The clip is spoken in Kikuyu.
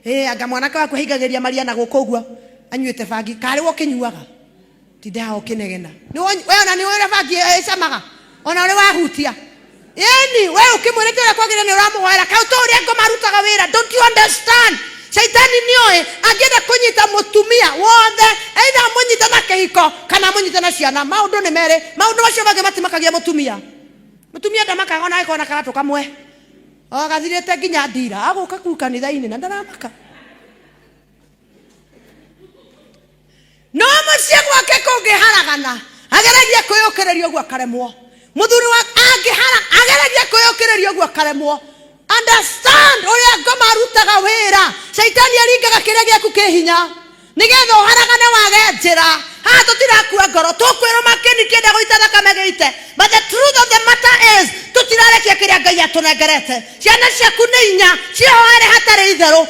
Ĩ anga mwanake waku ahingagĩria maria na gũkũ ũguo anyuĩte bangi, karĩ we ũkĩnyuaga? Tinda haha ũkĩnegena. We ona nĩ ũĩ ũrĩa bangi ĩcamaga? Ona ũrĩ wahutia? Ĩni, we ũkĩmwĩrĩte ũrĩa kwagĩrĩire nĩ ũramũhoera. Kaĩ ũtoĩ ũrĩa ngoma arutaga wĩra? Don't you understand? Shaitani nĩoĩ angĩenda kũnyita mũtumia wothe, either amũnyite na kĩhiko kana amũnyite na ciana. Maũndũ nĩ merĩ. Maũndũ macio mangĩ matimakagia mũtumia. Mũtumia ndamakaga ona angĩkorwo na karatũ kamwe. O gathirĩte nginya ndira, agũka kuu kanitha-inĩ na ndaramaka. No mũciĩ gwake kũngĩharagana, ageragia kwĩyũkĩrĩria ũguo akaremwo. Mũthuri wa angĩhara ageragia kwĩyũkĩrĩria ũguo akaremwo. Understand ũrĩa ngoma arutaga wĩra. Shaitani aringaga kĩrĩa gĩaku kĩ hinya nĩgetha ũharagane wage njĩra. Haha tũtirakua ngoro, tũkwĩrũma kĩni kĩenda gũita thakame gĩite. But the truth of the matter is tũtirarekia kĩrĩa Ngai atũnengerete. Ciana ciaku nĩ inya, ciĩhoere hatarĩ itherũ.